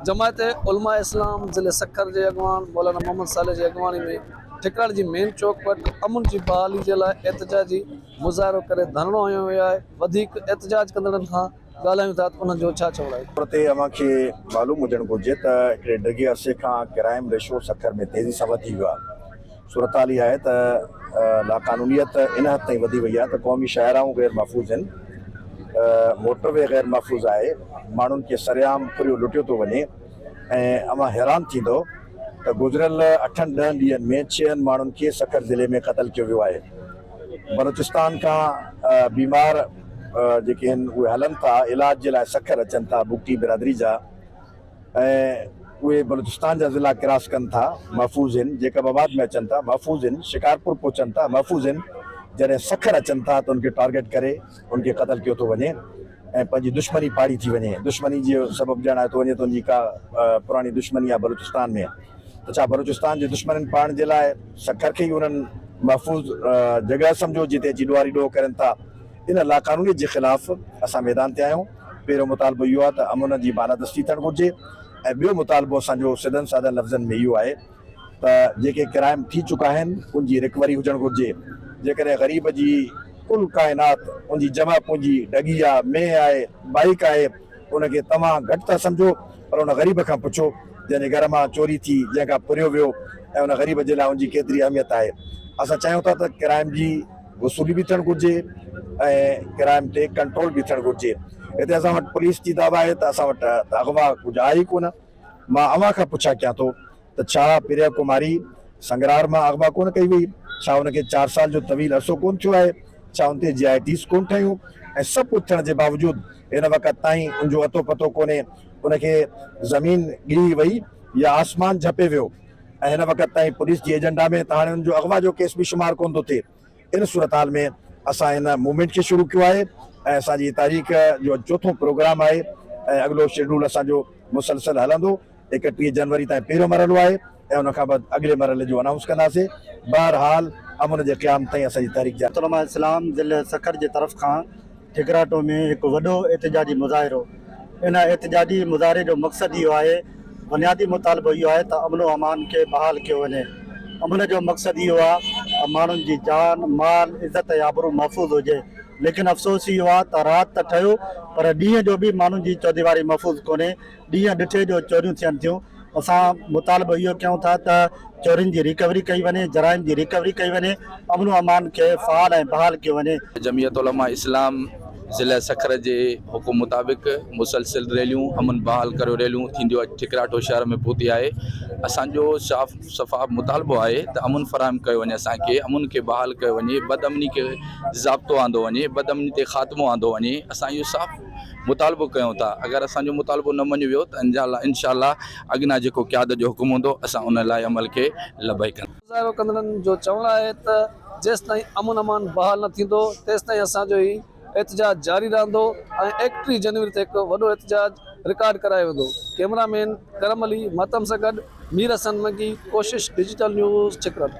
جماعت علماء اسلام ضلعي سکر جي اڳواڻ مولانا محمد صالح جي اڳواڻي ۾ ٺڪراڻي جي مين چوڪ وٽ امن جي بحالي جي لاء احتجاجي مظاهرو ڪري ڌرڻو هنيو ويو آهي وڌيڪ احتجاج ڪندڙن کان ڳالهايون ٿا ته انهن جو ڇا چوڻ آهي. طور تي اوهان کي معلوم هجڻ گهرجي ته هڪڙي ڊگهي عرصي کان ڪرائيم ريشو سکر ۾ تيزي سان وڌي ويو آهي. صورتحال اها آهي ته لاقانونيت ان حد تائين وڌي وئي آهي ته قومي شاهراهون غير محفوظ آهن، موٽر وي غير محفوظ آهي، ماڻهن کي سرعام ڦريو لٽيو ٿو وڃي ۽ اوهان حيران ٿيندؤ ته گذريل اٺن ڏهن ڏينهن ۾ ڇهن ماڻهن کي سکر ضلعي ۾ قتل ڪيو ويو آهي. بلوچستان کان بيمار جيڪي آهن اهي هلن ٿا علاج جي لاء سکر اچن ٿا بگٽي برادري جا ۽ اهي بلوچستان جا ضلعا ڪراس ڪن ٿا محفوظ آهن جيڪب آباد ۾ اچن ٿا محفوظ آهن شڪارپور پهچن ٿا محفوظ آهن جڏهن سکر اچن ٿا ته ان کي ٽارگيٽ ڪري ان کي قتل ڪيو ٿو وڃي ۽ پنهنجي دشمني پاڙي ٿي وڃي دشمني جي سبب ڄاڻايو ٿو وڃي ته ان جي ڪا پراڻي دشمني آهي بلوچستان ۾ ته ڇا بلوچستان جي دشمنين پاڙڻ جي لاء سکر کي ئي انهن محفوظ جڳهه سمجهيو جتي اچي ڏوهاري ڏوهه ڪرين ٿا. ان لاقانونيت جي خلاف اسان ميدان تي آهيون. پهريون مطالبو اهو آهي ته امن جي بالادستي ٿيڻ گهرجي ۽ ٻيو مطالبو اسان جو سڌن سادن لفظن ۾ اهو آهي ته جيڪي ڪرائم ٿي چڪا آهن ان جي رڪوري هجڻ گهرجي. جيڪڏهن غريب جي ڪل ڪائنات ان جي جمع پونجي ڍڳي آ، مينهن آهي، بائيڪ آهي ان کي توهان گهٽ ٿا سمجهو پر ان غريب کان پڇو جنهن جي گهر مان چوري ٿي، جنهن کان ڦريو ويو ۽ ان غريب جي لاء ان جي ڪيتري اهميت آهي. اسان چاهيون ٿا ته ڪرائم جي وصولي به ٿيڻ گهرجي ۽ ڪرائم تي ڪنٽرول به ٿيڻ گهرجي. هتي اسان وٽ پوليس جي دعويٰ آهي ته اسان وٽ ته اغوا ڪجهه آهي ئي ڪونه. مان اوهان کان پڇا ڪيان ٿو ته ڇا پريا ڪماري سنگرار مان اغوا ڪونه ڪئي وئي؟ ڇا ان کي چار سال جو طويل عرصو ڪونه ٿيو آهي؟ ڇا ان تي جي آء ٽيز ڪونه ٺهيون؟ ۽ سڀ ڪجهه ٿيڻ جي باوجود هن وقت تائين ان جو اتو پتو ڪونهي. ان کي زمين ڳري وئي يا آسمان جهپي ويو ۽ هن وقت تائين پوليس جي ايجنڊا ۾ ته هاڻي ان جو اغوا جو ڪيس به شمار ڪونه ٿو ٿئي. ان صورتحال ۾ اسان هن موومينٽ کي شروع ڪيو آهي ۽ اسان جي تاريخ جو اڄ چوٿون پروگرام آهي ۽ اڳلو شيڊول اسان جو مسلسل هلندو. 31 جنوري تائين پهريون مرحلو آهي ۽ ان کان بعد اڳلي مرحلي جو انائونس ڪنداسين. بهرحال امن جي قيام تائين اسان جي تحريڪ جاري. علماء اسلام ضلعي سکر جي طرف کان ٺڪراٽو ۾ هڪ وڏو احتجاجي مظاهرو ان احتجاجي مظاهري جو مقصد اهو آهي بنيادي مطالبو اهو آهي ته امن و امان کي بحال ڪيو وڃي امن جو مقصد اهو آهي ته ماڻهن جي جان مال عزت ۽ آبرو محفوظ هجي ليڪن افسوس اهو آهي ته رات ته ٺهيو پر ڏينهن جو به ماڻهن جي چوديواري محفوظ ڪونهي ڏينهن ڏٺي جو چوريون ٿين ٿيون، اسان مطالبو اهو ڪيون ٿا ته چورين جي ريڪوري ڪئي وڃي، جرائم جي ريڪوري ڪئي وڃي، امن و امان کي فعال ۽ بحال ڪيو وڃي. جمعيت علماء اسلام ضلع سکر جي حڪم مطابق مسلسل ريليون امن بحال ڪريو ريليون ٿينديون اڄ ٺڪراٺو شهر ۾ پهتي آهي اسان جو صاف صفا مطالبو آهي ته امن فراهم ڪيو وڃي اسان کي امن کي بحال ڪيو وڃي بدامني کي ضابطو آندو وڃي بدامني تي خاتمو آندو وڃي اسان اهو صاف مطالبو ڪيون ٿا اگر اسان جو مطالبو نه مڃيو ويو ته انشاء الله اڳنا جيڪو قيادت جو حڪم هوندو اسان ان لاء عمل کي لبيڪ ڪنداسين. مظاهرو ڪندڙن جو چوڻ آهي ته جيستائين امن امان بحال نه ٿيندو تيستائين اسان جو هي احتجاج جاري رهندو ۽ 31 جنوري تي هڪ وڏو احتجاج رڪارڊ ڪرايو ويندو. ڪئميرا مين ڪرم علي ماتم سان گڏ مير حسن منگي، ڪوشش ڊجيٽل نيوز، ڇڪرن.